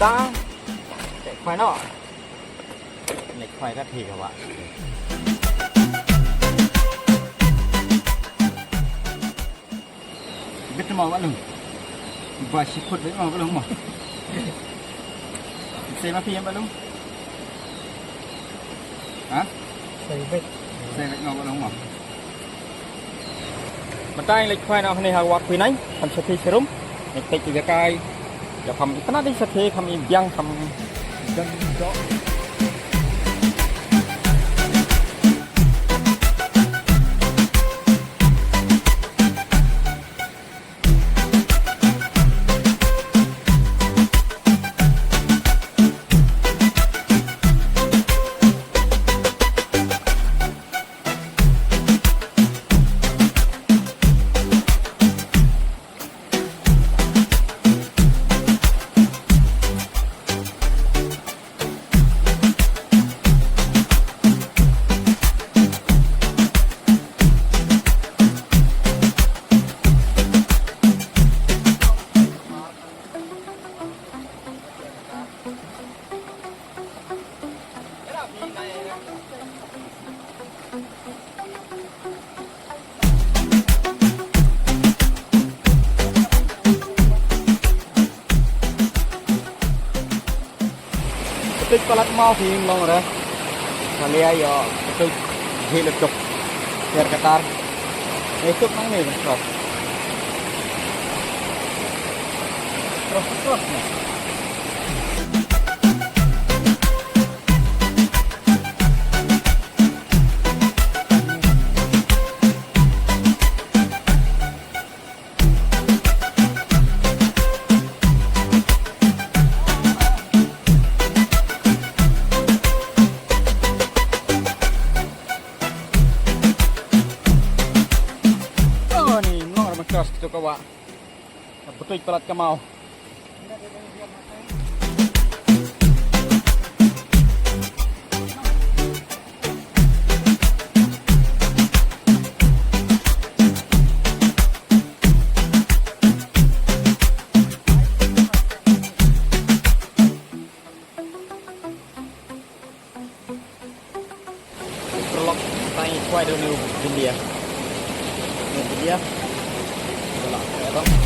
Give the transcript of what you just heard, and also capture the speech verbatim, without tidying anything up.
Tang. Leit khwai noh. Leit khwai kat hi ka wah. Bit mo ba lum. Ba shi khut bit mo ba lum mo. Sei ma phi em ba lum. Ha? Sei bit. Sei bit mo ba lum mo. Mynta ngi leit khwai noh hangne ha wah Pynaiñ, kham shatei sharum. Ngi peit ïa kai. Ïa kham itynnad dei shatei, kham i biang, kham i biang doh. Pyntuid palat maw phi, ym long re. Nga leh ïa pyntuid jhieh lyntuk. Ter ka tar. Lyntuk nang ne ban trot. Trot, trot ne. Oh, ni mlong ra matos kitu ka wah. Ka pyntuid palat ka maw. Prolog, tai kwai do new India. New India. Wala, ya dong.